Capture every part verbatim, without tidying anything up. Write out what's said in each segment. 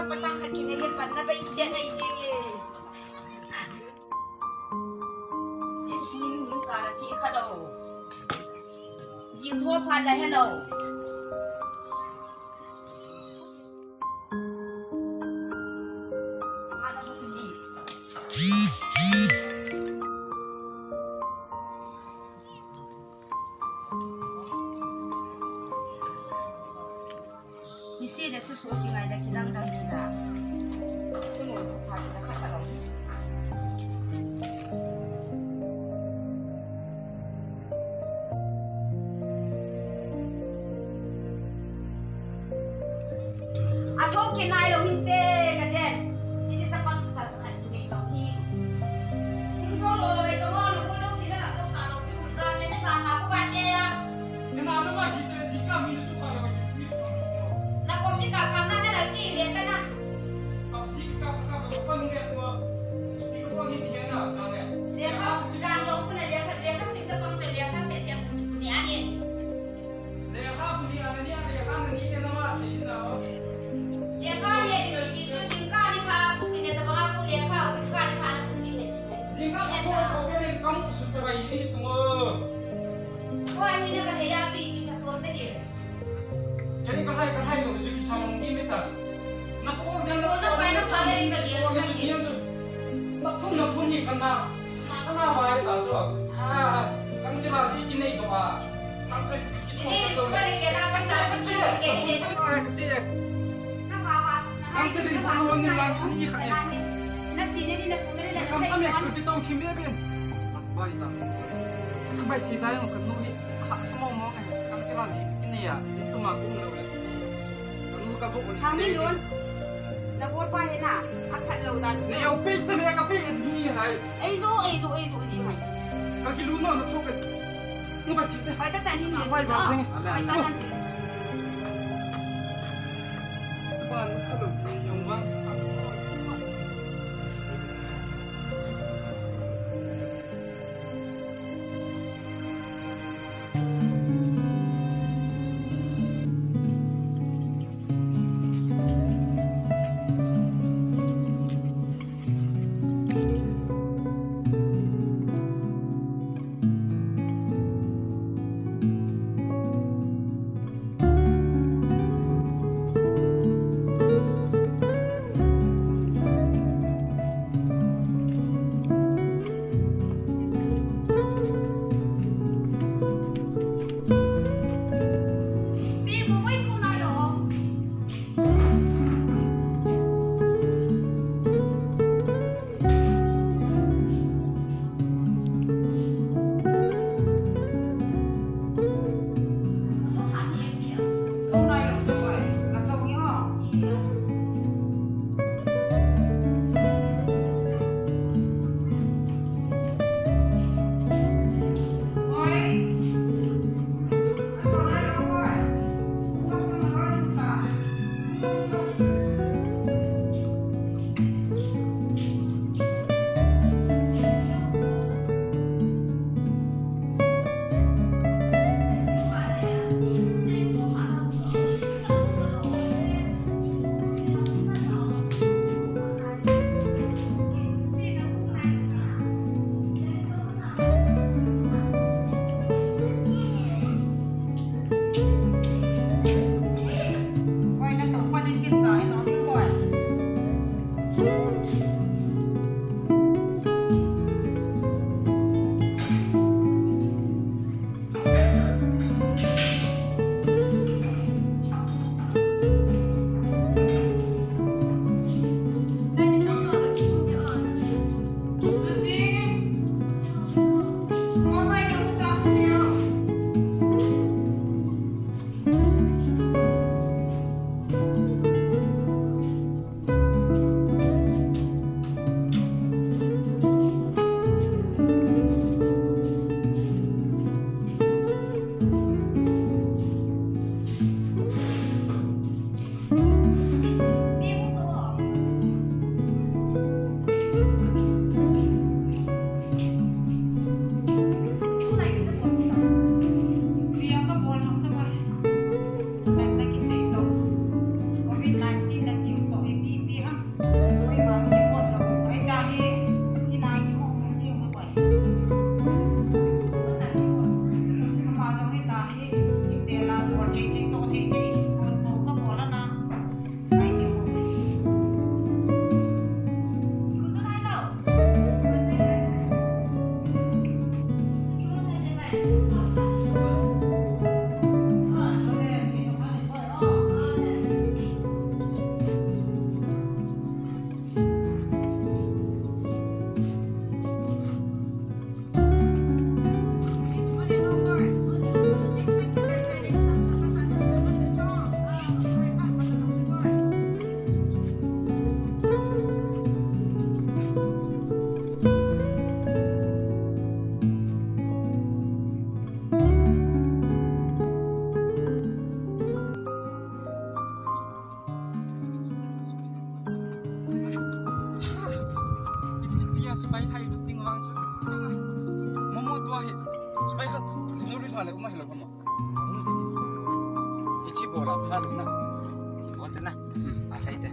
Pachang khat kine he pan na bai se nei jing e. Sum ning ka na thi kha lo. Jing tho pha la he lo. Nise le thusoh kingai le kidang dang kila. Thunun thupha kila khat ka lo. Atho kinai lo hinte ka den. Iti chapang chapang khat kinei lo hi. Hung tho lo lo le to lo ko lo sina la to ka lo pi mun ta le ne sa ha ko ba te ya. Kena lo ba ji te ji ka mi su ka lo mi su ka lo. Na ko ji ka ka na na la ji le ka na. Ka ji ka ka ka ko pa nu le to. Ni ko ni ni na ka le. Le ka su ka lo ko na le ka le ka sin ka pang te le ka se se ko ni a ni. Lekha buli anani, lekha nani ke nama thei na o. Lekha le ni ti su jingkah ni kha, ku ti ne ta ba ku lekha, jingkah ni kha na ku ni ne. Jingkah ko ko ko ne kam su cha bai ji tu mo. Ko ai ni na ka le ya ti ni ka tuam ta ni. Kani ka hai, ka hai lo ju ki sa long ni me ta. Na ko na ko na pa na pa le ni ka ye. Ko na ju ni ju. Na phun, na phun ni ka na. Ana vai ta chu. Ha, kang chila ji kinei to a. Kang ka kichon ka to. Ka che, ka che. Ka che. Kang chila ji ko ni la ni kha. Na chi ne ni na su ne le na sai. Kam ka me ku ki to khim be ben. Mas bai ta. Ka bai si dai ka nu hi. Ha, sa mo mo ka. Kang chila ji kinei a. Ni ka ma ku lo le. Ka nu ka bo. Ka mi lon. Na bol pa he na. A phat lo dan. Ni yo pe ta me ka pe ni hai. Ei zo, ei zo, ei zo, ei zo mai. Ka kilu no, na thok ka. Ni ba chite. Pai ta ta ni ni. Pai ba jing. Pai ta ta ni. Ba ni ka lo. Yong ba. Chi bola phalu na. Bote na. Hmm. A, hai te.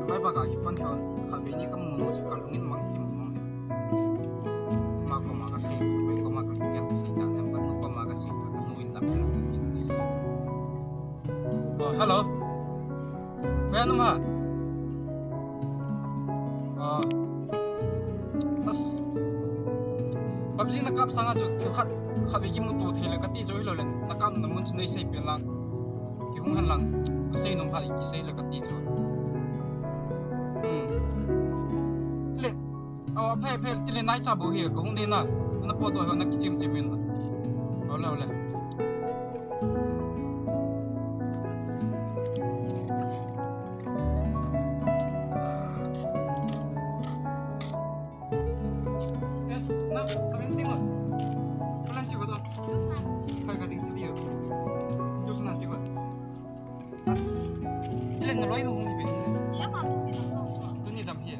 Mai ba ka ki phone hon, ka be ni ka mu mo chu ka lungin mang thim mo. Ma ko ma ka sei, ko ma ka lungin ka sei ta, ka nu ko ma ka sei ta, ka nu in ta, ka nu in ta. Oh, hello. Koi a um ham? Ah. As. PUBG na kap sanga chu thil khat, khat ve kimuto thei le kati chu hilou le. Na kapna mun chu nei sei pen lang. Kihung hen lang. Ka sei nom khat kisei le kati chu. Hmm. Le. Aw, phe, phe, tile nai cha bo hi, ka hung de na. Na po to ho na kichim chim in na. Ole, ole. Eh, na, ka ding ting o. Ka lang chi ko to. Kai ka ding ti o. Jus na chi ko. As. Ile na loi mo hung ipi. Ya ma tu pi na so. Tuni dam hi.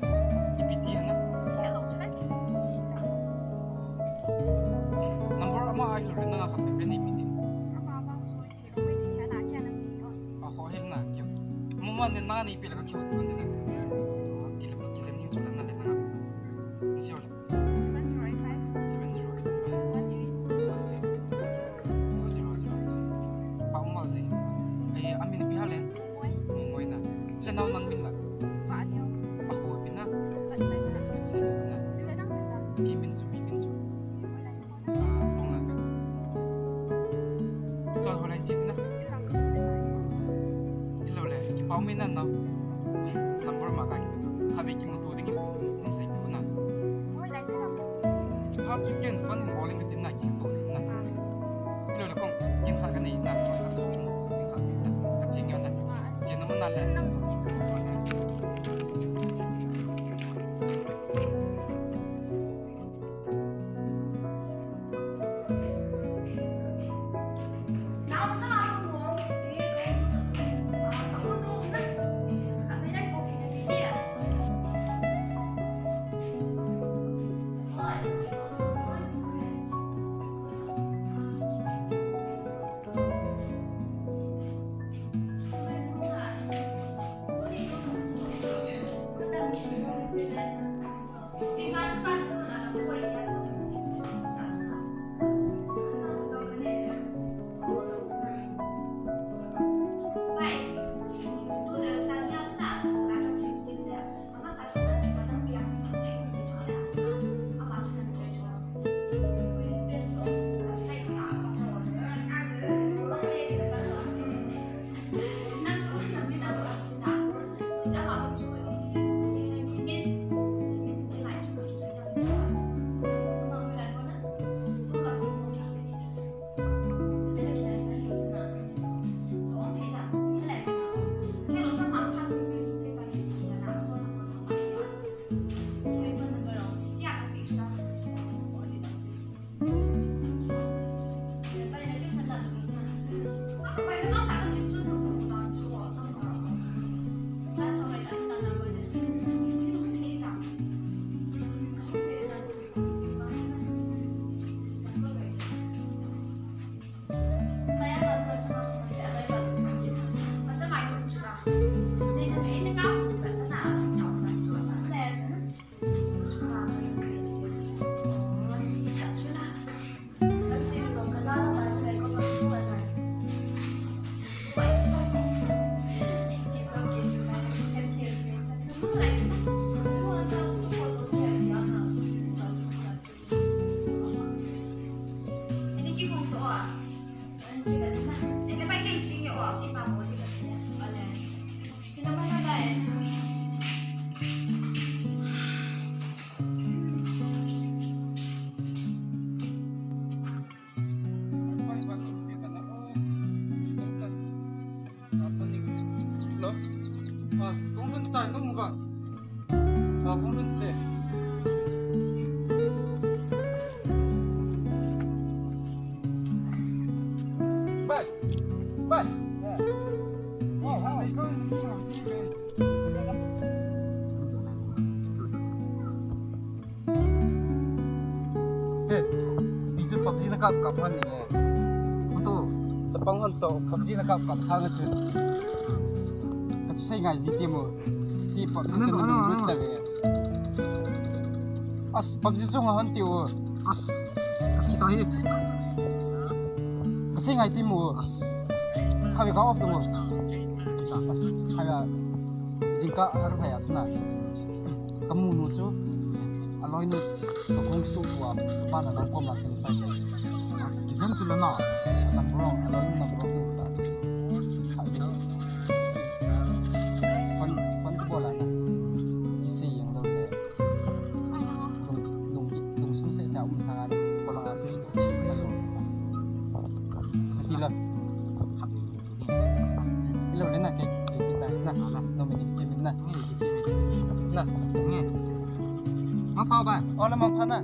Ipi ti na. Hello, chai. Number ama ai lo na ka pe ni ipi ti. Ama ba so. Aho hel na kyo. Mama ne na ni pila ka kyo tu ne na. Ti le ma kizen ni chu na le na. Ni si ole. Seven zero eight five. Seven zero eight five. One eight. One eight. Two zero zero. Pa mo zi. Ai amin pi hale. Moi. Moi na. Le nau nang min la. Pa nyo. Aho pi na. Pa sai na. Sai na. Ki min chu, ki min chu. Tua ho lai chi na. Ilo le, kipau me na na. Number ma ka ki. Habe kimuto ding in sei pu na. Chi pa chu ken fan in bowling ka tin na ki to na. Ilo le kong, ken kha ka nei na, ka to kimuto ding kha na. Ka chi nyo na. Chi na mo na le. Eh, mi chu PUBG na kap kap han ni le. Kutu, chapang hon to PUBG na kap kap sang a chu. Ka chu sei ngai ji ti mo. Ti PUBG chu na dum lut ta ve. As, PUBG chu nga hon ti o. As, ka thi ta hi. Ka sei ngai ti mo. Kha ve ka off tu mo. As, kha ve. Jingkah a ka thai a chu na. Ka mu nu chu, a loi nu, ka kong kisu tua, ka pa na nang koma kin pai. Kizen chu le na, number one, a loi nu number one ta chu. Phone, phone ka bol a na, kisei jeng lou le. Lung, lung, lungsung seh seh a um sang a, ko lang a sei, a lou. Ati la. Ilo le na ke chi kita na, na, Dominic chi na. Nge, chi chi. Na. Nge. Ma pa ba? Ola ma pa na.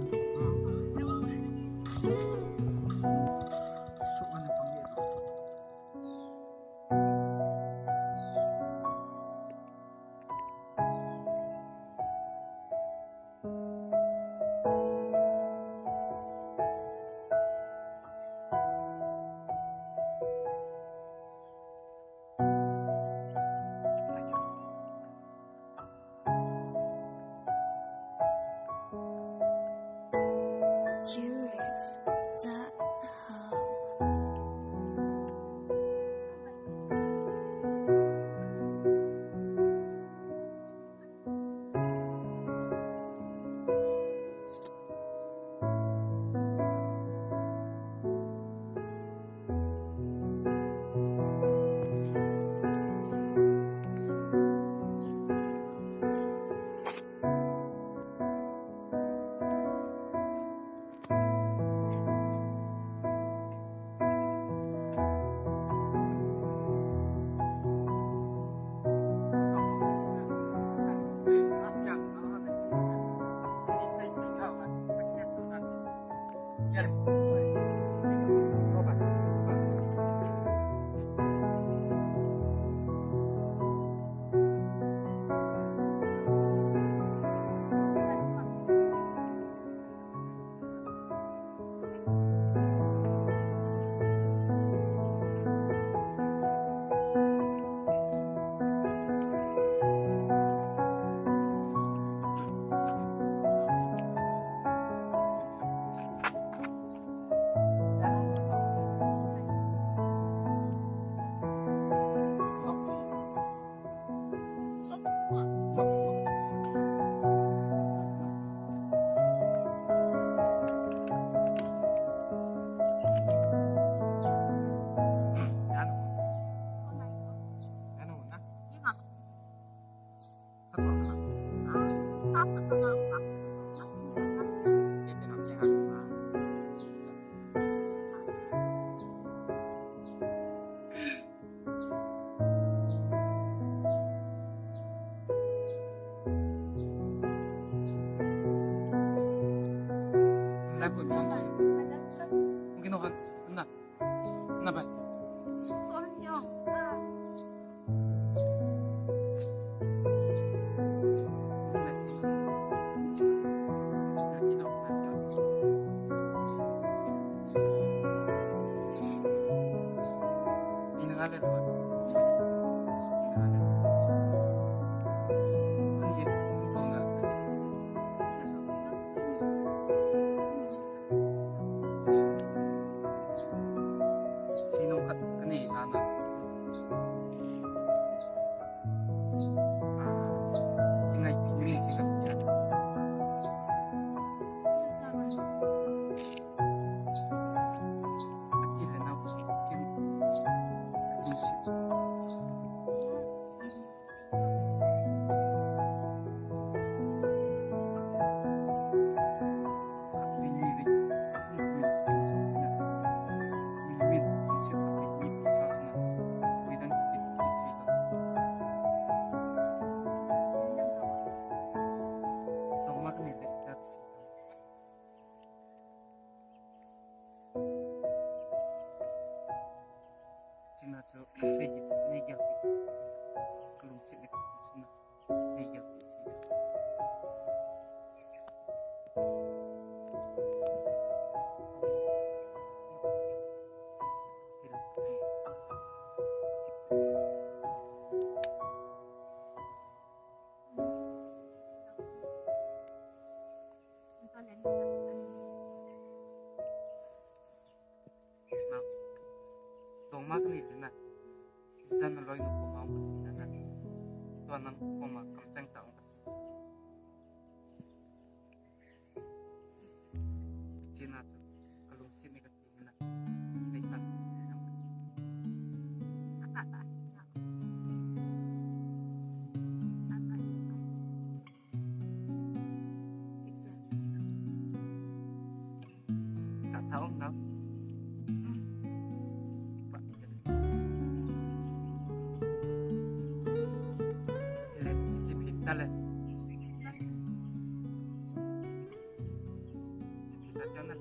Sino khat ka nei ta na. Ki ngaipi ni si ka nia. A ti le na kin. Kin si. China chu sei hi nei gel pi. Kalungset le ka ti china nei gel pi. Nang, tong ma kani le na. Dan na loi nu ko ma ko si na na. Tua nang ko ma kam chang ta ko si. China chu kalungset ni kati na. Nei san. Ka ta om na. Le, chip hit ta le. Chip hit ta le na.